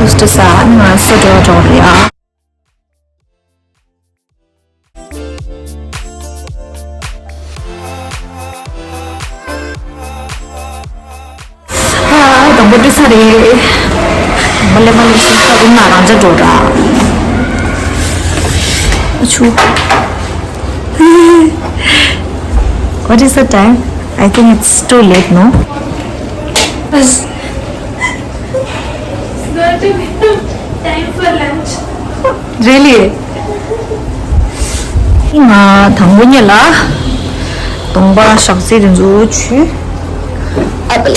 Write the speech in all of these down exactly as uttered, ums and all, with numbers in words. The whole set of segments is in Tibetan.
ཨུ་སྟི་ས་ནི་ང་སུ་འགྲོ་འགྲོ་རེད་ཡ། ཨ། དང་པོ་འདྲི་ས་རེད། མ་ལེ་མ་ལེ་ཤི་ཁ་རུང་ན་རང་ཅག་འགྲོ་ར། ཨ་ཆུ། What is the time? I think it's too late, no? It's not enough time for lunch. Really? ང་དང་པོ་ཉིད་ལ་གདོང་པ་ཞག་ཚི་དེ་ཚོ་ཆུ། ཨ་པ་ལ།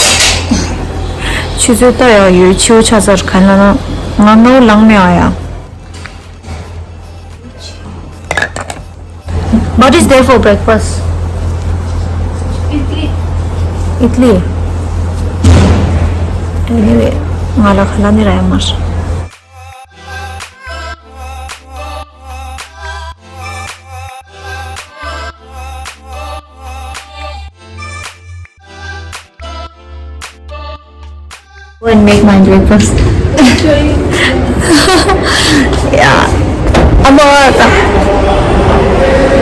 ཆུ་ཚོད་ལྟ་ཡག་ཡོད་ཆེའུ་ཆ་ཚར་ག་ལ་ན་ང་ངའུ་ལང་མེ་ཨ་ཡ། What is there for breakfast? Idli. Idli? Anyway, ང་ལ་ཁ་ལག་ནི་ར་ཡ་མར། Go and make my breakfast. Yeah. About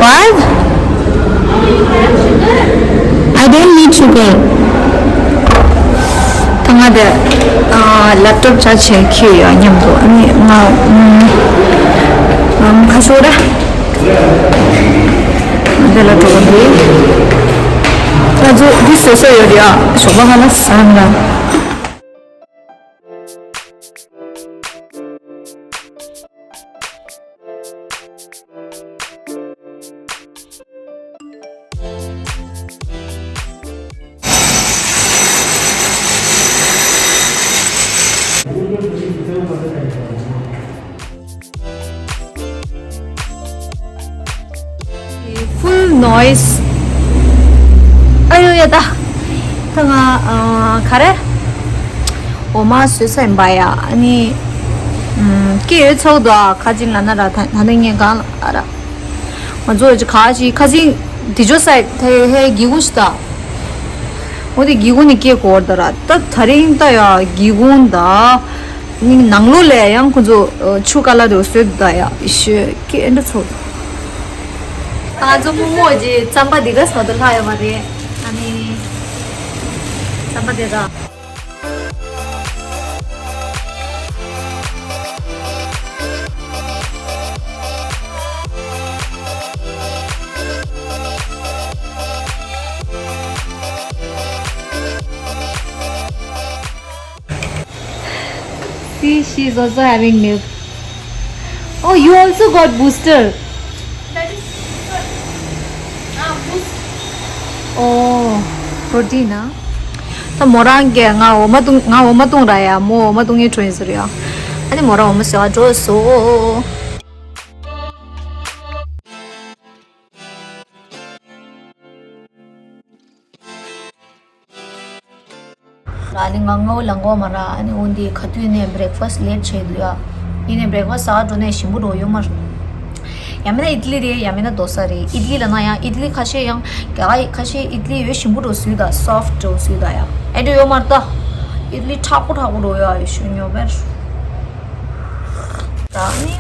what? I don't need sugar. ད་ང་དེ་ཨ་ལེབ་ཊོབ་ཆ་ཆེ་ཁྱེར་ཡོད་མཉམ་དུ། ཨ་ནི་ང་ཨམ་ཁ་ཤོར་ར། དེ་ལ་འགྲོ་གི་འདུག་ང་ཚོ་འདི་བཟོ་ས་ཡོད་རེད་ཨ། ཞོགས་པ་ཧ་ལ་ས་ཧ་ལ། Full noise. ཨ་ཡོ་ཡ་ད། ད་ང་ཨ་ག་རེ། འོ་མ་བཟོས་ས་ཡིན་པ་ཡ། ཨ་ནི་ཨམ་སྐྱེ་ཡོད་ཚོགས་འདུག་ཨ་ཁ་ཅིག་ལ་ན་ར། ད་ད་ནི་ངས་གང་ལ་ཨ་ར། ང་ཚོ་ཅི་ག་ཅི་ཁ་ཅིག་དེ་ཇོ་སའི་ཐེ་ཧེ་སྒེའུ་ཁུང་ཞིག་ད། འོ་དེ་སྒེའུ་ཁུང་ནས་སྐྱེ་གོ་ད་ར། ད་ད་རིང་ད་ཡ་སྒེའུ་ཁུང་ད། ནི་ནང་ལོགས་ལ་ཡང་ཁོ་ཚོ་ཆུ་ཀ་ལ་དེ་བཟོས་འདུག་ད་ཡ། ཨི་ཤེ་ཀེ་འདྲ་ཚོ། ང་ཚོ་མོ་མོ་ཅི་རྩམ་པ་འདི་ག་ས་དུ་ལྷག་ཡོད་མ་རེད། ཨ་ནི་རྩམ་པ་དེ་ད། See, she's also having milk. Oh, you also got booster. That is, ah, boost. Oh, protein, ah. ད་མོ་རང་གིས་ང་འོ་མ་བཏུང་། ང་འོ་མ་བཏུང་ར་ཡ། མོ་འོ་མ་བཏུང་ཡས་འགྲོ་ཡིན་ཟེར་ཡ། ཨ་ནི་མོ་རང་འོ་མ་བཟོ་བ་འགྲོ་སོང་། ཨ་ནི་ང་ངའུ་ལང་གོ་མ་ར། ཨ་ནི་འོ་འདི་ག་དུས་ནས་breakfast late བྱས་འདུག་ཡ། ཡིན་ནའི་breakfast ཟ་འགྲོ་ནས་ཞིམ་པོ་འགྲོ་ཡོད་མ་རེད། ཡང་མིན་ན་ཨིད་ལི་རེད། ཡང་མིན་ན་དོ་ས་རེད། ཨིད་ལི་ལ་ན་ཡང་ཨིད་ལི་ཁ་ཤས་ཡང་རྒྱ་གར་ཁ་ཤས་ཨིད་ལི་ཡོད་ཞིམ་པོ་འགྲོ་སུས་ད། soft འགྲོ་སུས་ད་ཡ། ཨེ་འགྲོ་ཡོད་མ་རེད་ད། ཨིད་ལི་མཁྲེགས་པོ་མཁྲེགས་པོ་འགྲོ་ཡ་ཡོད་ཤུ་ཉོ་བེར། ད་ནི།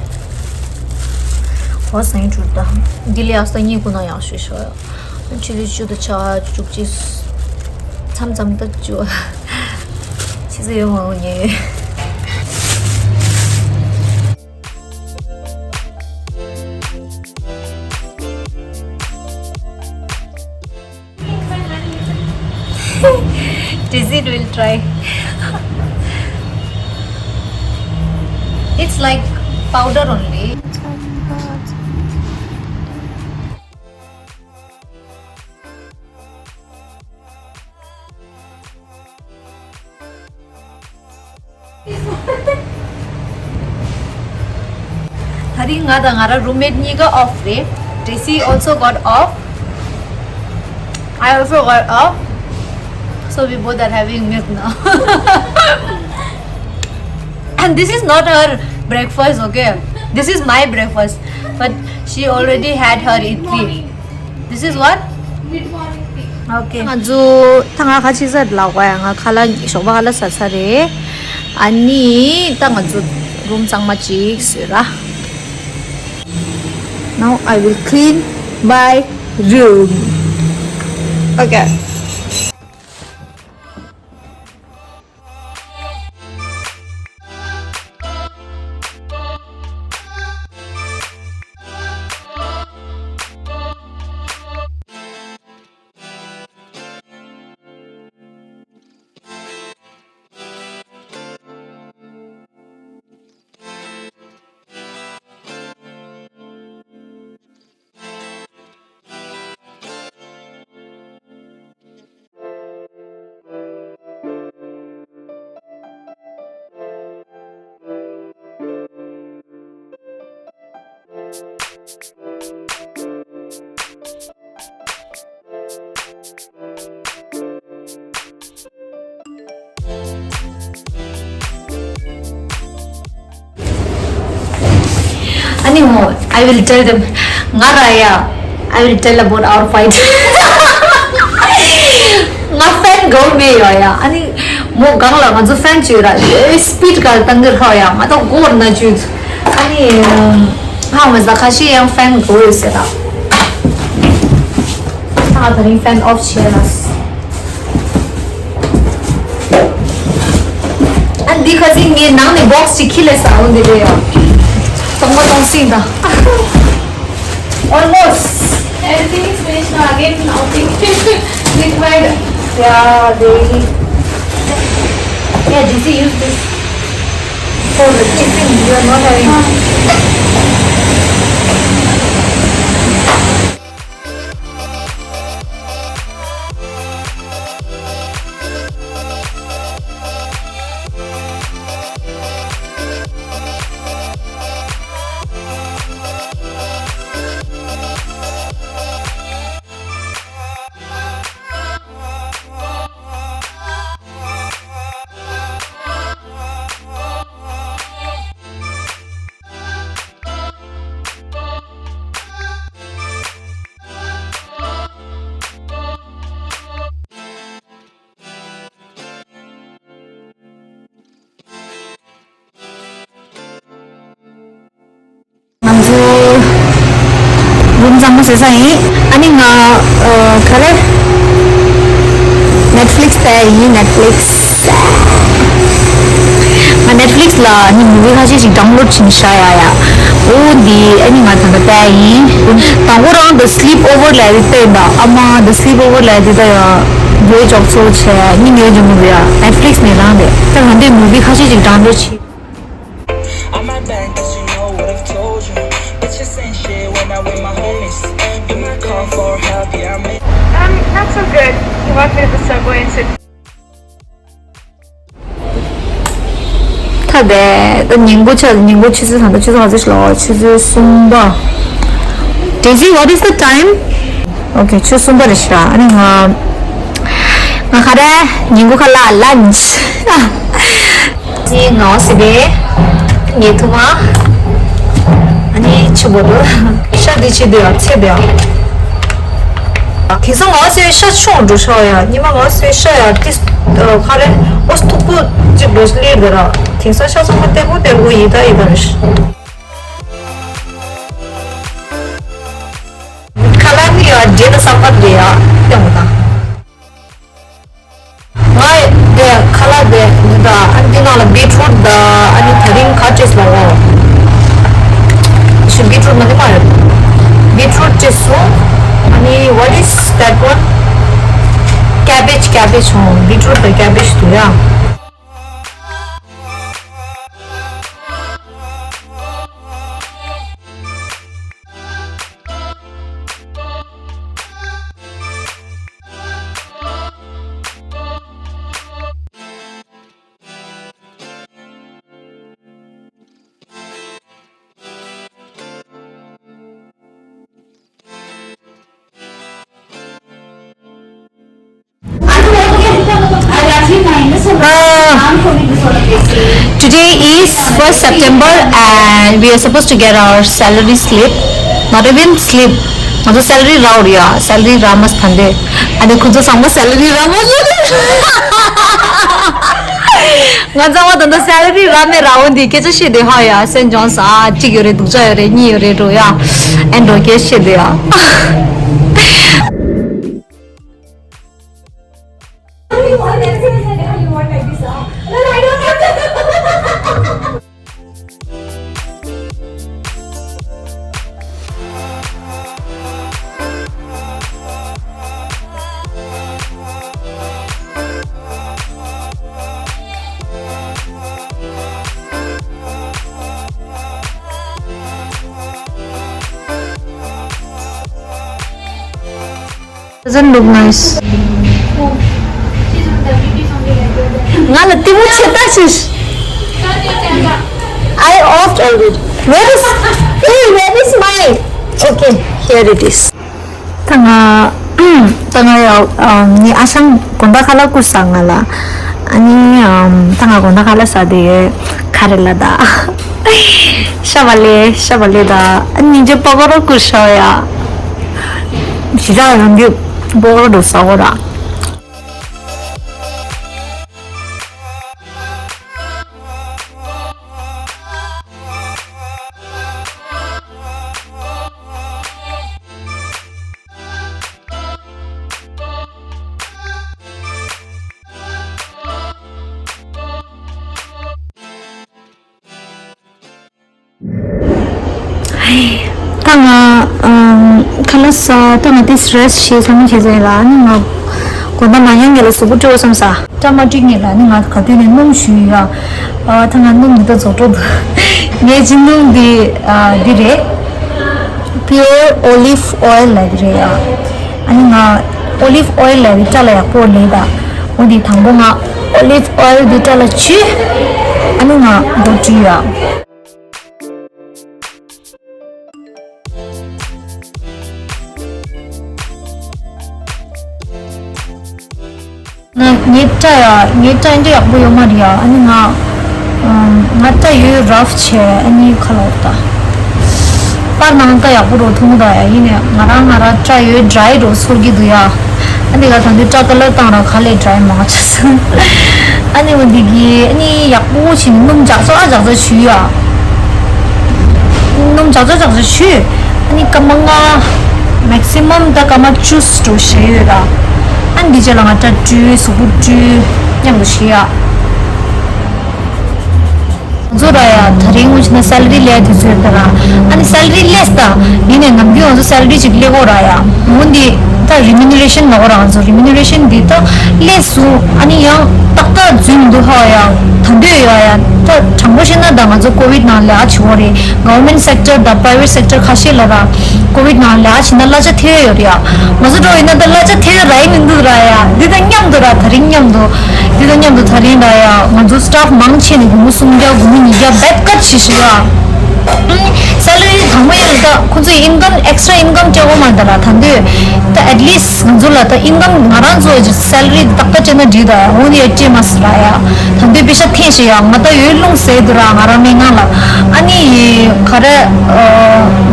གོ་སེང་གྲུར་ད། འདི་ལས་ཨ་སྟ་གཉིས་ཀུན་ན་ཡག་ཤོས་ཤོ་ཡ། ཆུ་ལི་ཆུ་དུ་ཆ་བཅུག་ཅིག་མཚམས་མཚམས་ད་བཅུག་ཆི་ཟེར་ཡོང་ངོ་ཉེ། Desi will try. It's like powder only. ད་རིང་ང་དང་ང་རང་roommate གཉིས་ཀ་off རེད། Desi also got off. I also got off. So we both are having milk now. And this is not her breakfast, okay? This is my breakfast. But she already had her idli. This is what? Mid morning tea. Okay. ང་ཚོ་ད་ང་ཁ་ཆེ་ས་ལ་གོ་ཡ། ང་ཁ་ལག་ཞོགས་པ་ཁ་ལག་ཟ་ཚར་རེད། ཨ་ནི་ད་ང་ཚོ་རུམ་གཙང་མ་ཅིག་བཟོས་ར། Now I will clean my room. Okay. ཨ་ནི་མོ། I will tell them. ང་ར་ཡ། I will tell about our fight. ང་ཕན་གོ་མེད་ཡོ་ཡ། ཨ་ནི་མོ་གང་ལ་ང་ཚོ་ཕན་བྱོས་ར། སྤིད་ག་བཏང་གི་ར་ཡ། ང་ད་གོར་ན་བྱོས། ཨ་ནི་ཧ་མ་ཟ་ཁ་ཤས་ཡང་ཕན་གོ་ཡོད་ཟེར་ར། ད་ད་རིང་ཕན་ཨོཕ་བྱས་ར། ཨ་འདི་ཁ་སང་ངས་ནང་ནས་བོག་སི་ཅིག་ཁྱེར་སླེབས་སོང་། འོ་འདི་རེད་ཡ། གཏོང་མ་གཏོང་ཤེས་ད། Almost. Everything is finished now. Again, nothing. Liquid. Yeah, they. Yeah, J C, use this for the kitchen. You are not having. ང་ཚོ་རུམ་གཙང་མ་བཟོས་ཚར་ཡིན། ཨ་ནི་ང་ཨ་ག་རེ། Netflix ལྟ་ཡ་ཡིན། Netflix. ང་Netflix ལ་ཨ་ནི་མུ་བི་ཁ་ཤས་ཤིག་ཌའུན་ལོཌ་བྱས་ནས་བཞག་ཡ་ཡ། འོ་འདི་ཨ་ནི་ང་ད་ལྟ་ལྟ་ཡ་ཡིན། དང་པོ་རང་དེ་སི་ལིབ་ཨོ་ཝར་ལབ་ཡ་དེ་ལྟ་ཡིན་པ། ཨ་མ་དེ་སི་ལིབ་ཨོ་ཝར་ལབ་ཡ་དེ་ད་ཡ་འོ་ཅོག་ཚོ་བྱས་སྙིང་རྗེ་མོ་རེད་ཡ། Netflix ནས་རང་དེ་ད་ང་དེ་མུ་བི་ཁ་ཤས་ཤིག་ཌའུན་ལོཌ་བྱས། I'm not so good. He walked me to the subway and said, ད་དེ་ད་ཉིན་གུང་ཆ་ཉིན་གུང་ཆུ་ཚོད་ད་ལྟ་ཆུ་ཚོད་ག་ཚོད་ཤི་ལོ། ཆུ་ཚོད་གསུམ་པ། Daisy, what is the time? Okay, ཆུ་ཚོད་གསུམ་པ་རེད་ཤག་ཨ་ནི་ང་ང་ག་རེ་ཉིན་གུང་ཁ་ལག་lunch. ཨ་ནི་ང་ཟེར་བས་ངའི་ཐུ་མ། ཨ་ནི་ཆུ་བོ་དུ་ཤ་དེ་ཆེ་དེ་ཡ་ཚེ་དེ་ཡ། དེང་སང་ང་ཚོའི་ཤ་ཆུང་འགྲོ་ཤག་ཡ། ཉི་མ་ང་ཚོའི་ཤ་ཡ་ཏིས་ག་རེ་ཨོ་སི་མཐུག་པོ་ཅིག་འགྲོ་སླེབས་དེ་ར། དེང་སང་ཤ་ཚང་མ་ཏེ་གོ་ཏེ་གོ་ཡི་ད་ཡི་ད་རེ། ཁ་ལག་ནི་ཡ་རྗེས་ལ་བསམ་པ་རེད་ཡ་ཏེ་མོ་ད། ང་དེ་ཁ་ལག་དེ་འདི་དང་ཨ་འདི་ནང་ལ་བི་ཊི་རུཊ་དང་ཨ་ནི་ད་རིང་ག་བྲིས་ལ་འོ། ཤི་བི་ཊི་རུཊ་མ་ནི་མ་ཡོད། བི་ཊི་རུཊ་བྲིས་སོང་། ཨ་ནི་what is that one? Cabbage, cabbage འོ། བི་ཊི་རུཊ་དང་ཀེ་བེཇ་འདུག་ཡ། Uh, today is first September and we are supposed to get our salary slip. Not even slip. ང་ཚོ་salary རག་རེད་ཡ། salary རག་མ་ཐང་དེ། ཨ་ནི་ཁོ་ཚོ་ཚང་མ་salary རག་མ་སོང་། ང་ཚང་མ་ད་ལྟ་སེ་ལ་རི་རག་མེད་རག་འོང་དེ་སྐད་ཆ་བཤད་དེ་ཧ་ཡ་སེམས་ཅོང་ས་ཨ་གཅིག་ཡོད་རེད། སྡུག་ཅག་ཡོད་རེད། གཉིས་ཡོད་རེད་འགྲོ་ཡ། ཨེ་འགྲོ་སྐད་བཤད་དེ་ཡ། Doesn't look nice. ང་ལ་ལྟད་མོ་བྱེད་ད་ཞིག I off already. Where is, hey, where is my? Okay, here it is. ད་ང་ད་ང་ཡ་ནི་ཨ་ཤང་དགོན་པ་ཁ་ལག་བསྐུར་ས་ང་ལ། ཨ་ནི་ད་ང་དགོན་པ་ཁ་ལག་ཟ་དེ་ཁ་རེ་ལ་ད། ཤ་བ་ལེ་ཤ་བ་ལེ་ད། ཨ་ནི་ཇེ་པ་གོ་རོ་བསྐུར་ཤ་ཡ། ཞི་ཅག་རང་རྒྱུད་པོ་རོ་འགྲོ་ས་འོ་ར། ད་ང་ཁ་ལག་ཟ། ད་ང་དེ་རེ་སི་ཊི་བྱེད་ཚང་མ་བྱེད་ཚར་ཡིན་ལ། ཨ་ནི་ང་དགོན་པ་མ་ཉལ་ངེས་ལ་གཟུགས་པོ་བཀྲུ་བསམ་ས། སྐྲ་མ་བཀྲུས་ངེས་ལ་ཨ་ནི་ང་ག་དུས་ནས་སྣུམ་བཞུས་ཡོད་ཨ། ད་ང་སྣུམ་འདི་ད་རྫོགས་འགྲོ་འདུག་ངའི་སྤྱི་སྣུམ་འདི་འདི་རེད། Pure Olive Oil ལབ་ཀྱི་རེད་ཨ། ཨ་ནི་ང་Olive Oil ལབ་ཀྱི་སྐྲ་ལ་ཡག་པོ་ལེགས་ད། འོ་འདི་དང་པོ་ང་Olive Oil འདི་སྐྲ་ལ་བྱུགས། ཨ་ནི་ང་མགོ་བཀྲུས་ཡ། ང་ངའི་སྐྲ་ཡ་ངའི་སྐྲ་འདི་ཡག་པོ་ཡོད་མ་རེད་ཡ། ཨ་ནི་ང་ང་སྐྲ་ཡོད་རབ་བྱས། ཨ་ནི་ཁ་ལོག་ད། པར་ནང་ད་ཡག་པོ་རོ་ཐུང་ད་ཡ། ཡིན་ནས་ང་རང་ང་རང་སྐྲ་ཡོད་ཌ་རའི་རོ་ཚོར་གྱི་འདུག་ཡ། ཨ་ནི་ག་ད་འདི་སྐྲ་ཀ་ལར་བཏང་ར་ག་ལས་ཌ་རའི་མ་བྱས། ཨ་ནི་འོ་འདི་གི་ཨ་ནི་ཡག་པོ་བྱས་ནས་སྣུམ་ཇག་ཚ་ཇག་ཚ་བྱུགས་ཡ། སྣུམ་ཇག་ཚ་ཇག་ཚ་བྱུགས། ཨ་ནི་སྐར་མ་ལྔ། མེག་སི་མམ་ད་སྐར་མ་བཅུ་འགྲོ་བཞག་ཡོད་ར། ཨ་ནི་འདི་རྗེས་ལ་ང་སྐྲ་བཀྲུས་གཟུགས་པོ་བཀྲུས་མཉམ་དུ་བྱས་ཡ། ང་ཚོ་ར་ཡ་ད་རིང་འོ་བྱས་ན་སེ་ལ་རི་ལས་དུས་ཚོད་ད་ར། ཨ་ནི་སེ་ལ་རི་ལས་ད། ཡིན་ནས་ནམ་རྒྱུན་ང་ཚོ་སེ་ལ་རི་ཅིག་ལས་གོ་ར་ཡ། འོ་འདི་ད་རི་མུ་ནེ་རེ་ཤན་ལ་གོ་ར། ང་ཚོ་རི་མུ་ནེ་རེ་ཤན་འདི་ད་ལས་སུ་ཨ་ནི་ཡང་ཏག་ཏག་འཛུལ་མི་འདུག་ཧ་ཡ། ད་འདོད་ཡོད་ཡ། ད་དྲང་པོ་བཤད་ན་ད་ང་ཚོ་ཀོ་བིད་ནང་ལས་ཨ་ཆི་བོ་རེད། གོ་ཝར་མེན་ཊི་སེག་ཊར་དང་པ་རའི་ཝེ་ཊི་སེག་ཊར་ཁ་ཤས་ལ་ར་ཀོ་བིད་ནང་ལས་ཨ་ཆི་ན་གླ་ཆ་ཐེ་ཡོད་རེད་ཡ། ང་ཚོ་འགྲོ་ཡིན་ན་ད་གླ་ཆ་ཐེ་ར་ཡི་མི་འདུག་ར་ཡ། འདི་དང་མཉམ་དུ་ར་ད་རིང་མཉམ་དུ། འདི་དང་མཉམ་དུ་ད་རིང་ར་ཡ། ང་ཚོ་སི་ཊཕ་མང་ཆེ་ནས་སྒོར་མོ་སུམ་བརྒྱ་སྒོར་མོ་ཉིས་བརྒྱ་བེད་ཀཊ་བྱེད་ཤི་ཡ། སེ་ལ་རི་དང་པོ་ཡིན་ན་ད་ཁོང་ཚོས་ཨིན་ཀམ་ཨེག་སི་ཊ་ར་ཨིན་ཀམ་སྤྲད་དགོས་མ་རེད་ད་ར། ད་འདོད་ད་ཨེཊ་ལིསཊ་ང་ཚོ་ལ་ད་ཨིན་ཀམ་ང་རང་ཚོ་སེ་ལ་རི་ཏག་ཏག་སྤྲད་ན་འགྲིག་ད། འོ་ནི་ཡ་སྤྲད་མ་སི་ར་ཡ། ད་འདོད་པེ་ཤ་འཐེན་ཤི་ཡ། ང་ད་ཡོད་རླུང་ཟེར་འདུག་ར་ང་རང་སྨན་ཁང་ལ། ཨ་ནི་ག་རེ་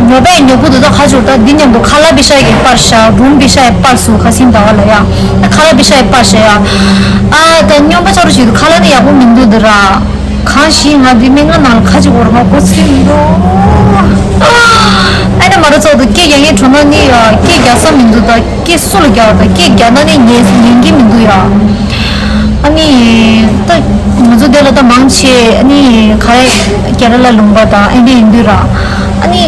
ཉོ་པའི་ཉོ་པོ་འདུག་ད་ཁ་ཆུར་ད་འདི་མཉམ་དུ་ཁ་ལག་པེ་ཤ་གི་པར་ཤ་རུམ་པེ་ཤ་ཡི་པར་སུ་ཁ་སིན་ད་བ་ལ་ཡ། ད་ཁ་ལག་པེ་ཤ་ཡི་པར་ཤ་ཡ། ཨ་ད་སྨྱོན་པ་ཆ་རུ་ཞིག་འདུག་ཁ་ལག་ནི་ཡག་པོ་མི་འདུག་འདི་ར། གང་ཞིག་ང་འདི་སྨན་ཁང་ནང་ལ་ཁ་ཅིག་འོར་ང་གོ་ཚིག་མི་འདུག་ཨ་ནི་མ་ར་ཚོགས་འདུག་སྐད་རྒྱག་མཁན་གྲོ་ན་ནི་ཡ་སྐད་རྒྱག་ས་མི་འདུག་ད་སྐད་སུ་ལ་རྒྱག་ད་སྐད་རྒྱག་ན་ནི་ཉན་ཉན་གྱི་མི་འདུག་ཡ། ཨ་ནི་ད་ང་ཚོ་དེ་ལ་ད་མང་ཆེ་ཨ་ནི་ག་རེ་རྒྱ་ར་ལ་ལུང་པ་དང་ཨ་ནི་ཡིན་དུས་ར། ཨ་ནི་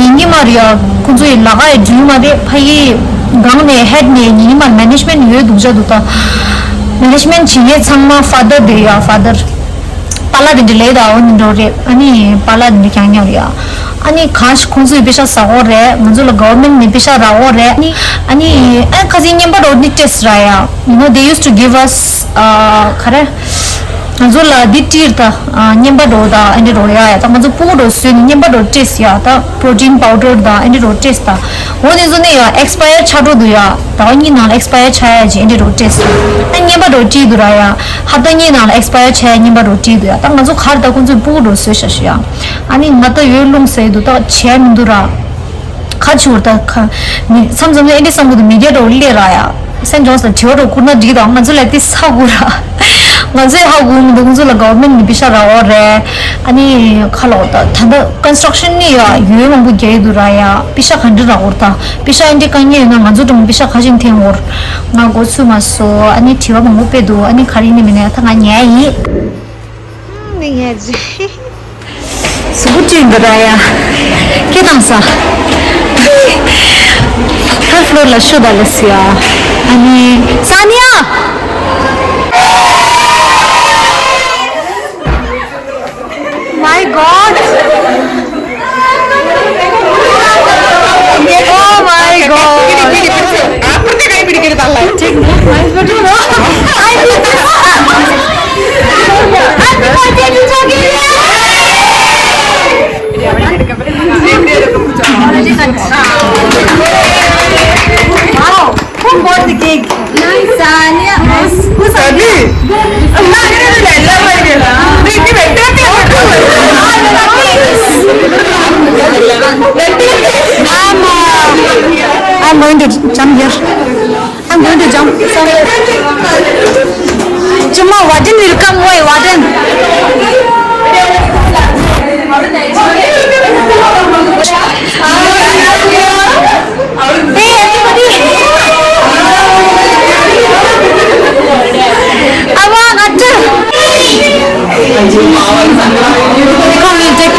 ཉན་གྱི་མ་རེད་ཡ། ཁོང་ཚོ་ཡི་ལ་ཁ་ཡི་འཇུས་མ་རེད། ཕ་ཡི་སྒང་ནས་ཧེཌ་ནས་ཉན་གྱི་མ་རེད། མེ་ནེ་ཇི་མེན་ཊི་ཡོད་འདུག་ཅག་འདུག་ད་མེ་ནེ་ཇི་མེན་ཊི་བྱེད་མཁན་ཚང་མ་ཕ་དར་དེ་ཡ་ཕ་དར། པཱ་ལགས་དེ་འདྲ་ལས་དང་འོ་ནི་འགྲོ་རེད། ཨ་ནི་པཱ་ལགས་དེ་འདྲ་རྐྱང་རྐྱང་རེད་ཨ། ཨ་ནི་གང་ཞིག་ཁོང་ཚོས་པེ་ཤ་ཟ་འོ་རེད། ང་ཚོ་ལ་གོ་ཝར་མེན་ཊི་ནས་པེ་ཤ་རག་འོ་རེད། ཨ་ནི་ཨ་ནི་ཨ་ཁ་སང་རྔན་པ་འདྲ་བོ་ནི་སྤྲད་ས་ར་ཡ། You know, they used to give us, uh, ག་རེ། ང་ཚོ་ལ་འདི་སྤྲད་ད། རྔན་པ་འདྲ་བོ་དང་ཨ་འདྲ་འདྲ་བོ་ཡ་ཡ། ད་ང་ཚོ་སྤུ་གུ་འདྲ་བོ་བཟོས་ནས་རྔན་པ་འདྲ་བོ་སྤྲད་ས་ཡ། ད་པྲོ་ཊིན་པའུ་ཌར་དང་ཨ་འདྲ་འདྲ་བོ་སྤྲད་ས་ད། འོ་དེ་ཚོ་ནི་ཡ་ཨེག་སི་པ་ཡར་ཆགས་འགྲོ་འདུག་ཡ། ཟླ་བ་གཉིས་ནང་ལ་ཨེག་སི་པ་ཡར་ཆགས་ཡ་ཅིག་ཨེ་འདྲ་འདྲ་བོ་སྤྲད་སོང་། ད་རྔན་པ་འདྲ་བོ་སྤྲད་འདུག་ར་ཡ། ཧབ་ཏ་གཉིས་ནང་ལ་ཨེག་སི་པ་ཡར་ཆགས་ཡ་རྔན་པ་འདྲ་བོ་སྤྲད་འདུག་ཡ། ད་ང་ཚོ་ག་རེ་ད་ཁོང་ཚོས་སྤུ་གུ་འདྲ་བོ་བཟོས་བཞག་ཤག་ཡ། ཨ་ནི་ང་ད་ཡོད་རླུང་ཟེར་འདུག་ད་བྱས་མི་འདུག་ར། ཁ་ཆུར་ད་ཁ་མི་མཚམས་མཚམས་ཨེ་འདྲ་བསམ་གི་འདུག་མི་སྐྱ་འདྲ་བོ་སླེབས་ར་ཡ། སེམས་ཅོང་ས་དྲི་བ་འདྲ་བོ་བསྐུར་ན་འགྲིག་ད། ང་ཚོ་ལ་དེ་ཚ་དགོས་ར། ང་ཚོས་ཧ་གོ་མི་འདུག་ཁོང་ཚོ་ལ་ག་བར་མེན་ནས་པེ་ཤ་རག་འོ་རེད། ཨ་ནི་ཁ་ལོག་ད་ད་ལྟ་ཀོན་སི་ཊྲག་ཤན་ནི་ཡ་ཡོད་མང་པོ་རྒྱག་གི་འདུག་ར་ཡ། པེ་ཤ་ག་འདྲ་རག་འོ་ད། པེ་ཤ་ཨེ་འདྲ་དཀའ་ངལ་ཡོད་ན་ང་ཚོ་འགྲོ་པེ་ཤ་ག་ཅིག་འཐེན་འོ། ང་གོ་ཚུད་མ་སོང་། ཨ་ནི་དྲི་བ་མང་པོ་སྤེལ་འདུག་ཨ་ནི་ག་རེ་ཡིན་ནི་མིན་ནས་ད་ང་ཉལ་ཡིན། ནི་ངས་ཇི། གཟུགས་པོ་བཀྲུས་འདུག་ར་ཡ། སྐད་བཏང་ས། ཐར་ཕི་ལོར་ལ་ཤོད་ད་ལེ་སི་ཡ། ཨ་ནི་ས་ནི་ཡ། My God! Oh my God! Wow! Who bought the cake? Nice, Sanya. Nice. Who's Sanya? I'm, uh, I'm going to jump here. I'm going to jump somewhere. Chuma, Warden will come. Why, Warden? Hey, everybody. Awa, Arjun. Come, we'll take.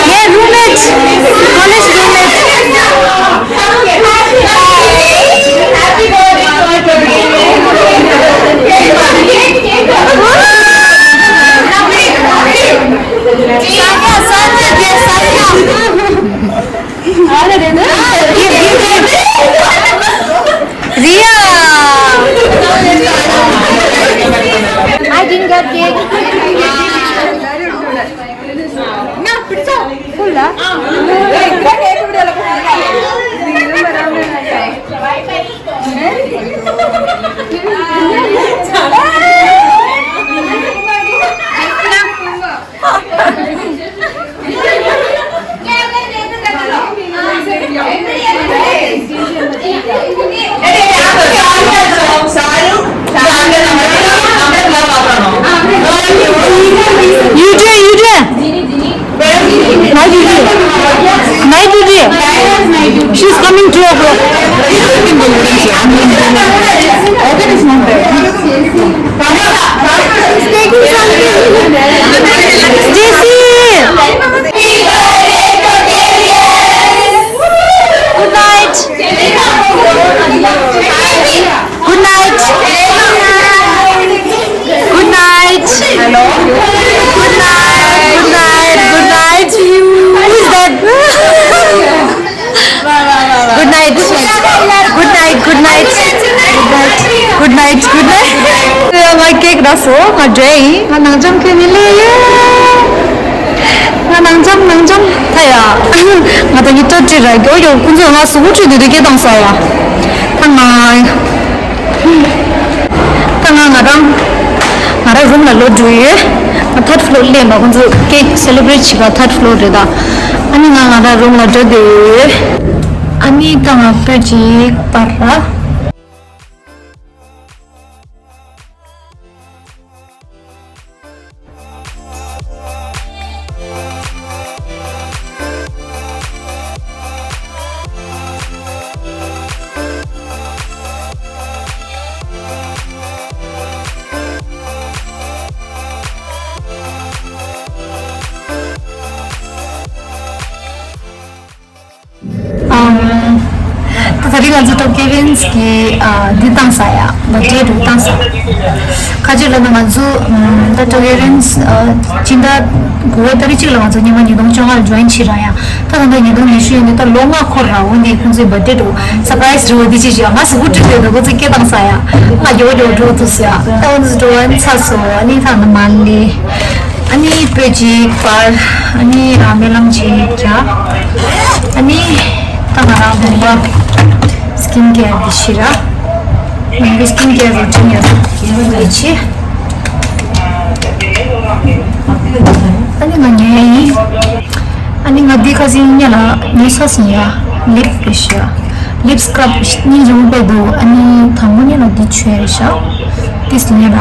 Yeah, roommate. College roommate. Ria! I didn't get cake. You do, you do. Night duty. Night duty. She's coming two o'clock. Stacy! Good night. Good night. Good night. Hello. Good night. Good night. Good night. Who is that? Good night. Good night. Good night. Good night. Good night. ང་ཀེག་རག་སོང་། ང་འདྲ་ཡིན། ང་ནང་འཇམ་ཁྱོད་ནི་ལེ་ཡ། ང་ནང་འཇམ་ནང་འཇམ་ད་ཡ། ང་ད་ནི་ཏོ་ཏི་ར་གྱོ་གྱོ་ཁོང་ཚོས་ང་གཟུགས་པོ་བཀྲུས་འདུག་དུས་སྐད་བཏང་ས་ཡ། ད་ང་། ད་ང་ང་རང་ང་རང་རུམ་ལ་ལོག་འགྲོ་ཡོད། ང་ཐར་ཕི་ལོར་སླེབས་པ། ཁོང་ཚོས་ཀེག་སེ་ལེ་བྷི་རེཊ་བྱེད་པ་ཐར་ཕི་ལོར་རེད་ད། ཨ་ནི་ང་ང་རང་རུམ་ལ་འགྲོ་འདོད་ཡོད། ཨ་ནི་ད་ང་པོད་ཅིག་པར་ར། ཨམ། ད་ད་རེས་ང་ཚོ་ཊོ་ཀེ་རན་སི་གི་ཨ་འདི་བཏང་ས་ཡ། ད་ཌེ་ཊི་བཏང་ས། ཁ་ཅིག་ལ་ན་ང་ཚོ་ཨམ་ད་ཊོ་ཀེ་རན་སི་ཨ་སྤྱི་ཟླ་དགུ་པའི་ཏ་རིག་གཅིག་ལ་ང་ཚོ་སྔོན་མ་ཉིས་སྟོང་བཅོ་ལྔ་ལ་ཇོ་ཡིན་བྱས་ར་ཡ། ད་ད་ལྟ་ཉིས་སྟོང་ཉི་ཤུ་ཡིན་ནི་ད་ལོ་ལྔ་འཁོར་ར། འོ་འདི་ཁོང་ཚོའི་བར་ཌེ་འགྲོ་སར་པ་རའི་སི་འདྲ་བོ་འདི་ཅིག་བྱས། ང་གཟུགས་པོ་བཀྲུས་ཡོད་ད། ཁོང་ཚོས་སྐད་བཏང་ས་ཡ། ང་ཡོ་ཡོ་འགྲོ་ཐུབ་ས་ཡ། ད་འོ་འདི་ཇོ་ཡིན་ཚར་སོང་། ཨ་ནི་ད་ང་མ་ལེ། ཨ་ནི་པོད་ཅིག་པར། ཨ་ནི་རང་སྨོན་ལམ་ཅིག་རྒྱག་ཨ་ནི་ད་ང་རང་བུམ་པ་སི་ཀིན་ཀེར་འདི་ཤི་ར། ང་གི་སི་ཀིན་ཀེར་རུ་ཊིན་ཡོད་ཡོད་ལས་ཆེ། ཨ་ནི་ང་ཉལ་ཡིན། ཨ་ནི་ང་འདི་ཁ་སང་ཉལ་ལ་ཉལ་ས་སོང་ཡ། ལིབ་རེད་ཤག་ལིབ་སི་ཀྲབ་གཉིས་རིང་པོ་འདུག་ཨ་ནི་དང་པོ་ཉལ་ལ་འདི་མཆོད་རེད་ཤག་ཏིས་ཉལ་ལ།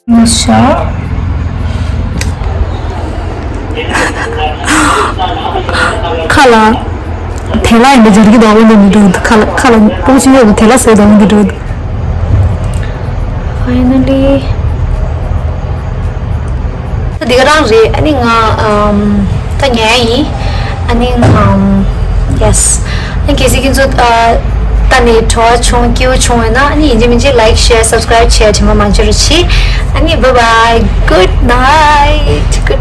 མི་ཤ། ཁ་ལ། དེ་ལ་ཡིན་པའི་སྦྱར་གྱི་འདུག་འོན་ཏེ་མི་འགྲོ་འདུག་ཁ་ལ་ཁ་ལ་པོ་ཆེ་ཡོད་དེ་ལ་ཟེར་འདུག་འོན་ཏེ་འགྲོ་འདུག Finally. ད་འདི་ག་རང་རེད། ཨ་ནི་ང་ཨམ། ད་ཉལ་ཡིན། ཨ་ནི་ཨམ། Yes. ཨ་ནི་གལ་སྲིད་ཁྱེད་ཚོ་ཨ། ད་ནི་བྲོ་བ་བྱུང་སྐྱིད་པོ་བྱུང་ཡོད་ན། ཨ་ནི་ཡིན་གཅིག་མིན་གཅིག་like, share, subscribe བྱས་དྲན་པ་མ་བརྗེད་རོགས་གྱིས། ཨ་ནི་bye bye, good night, good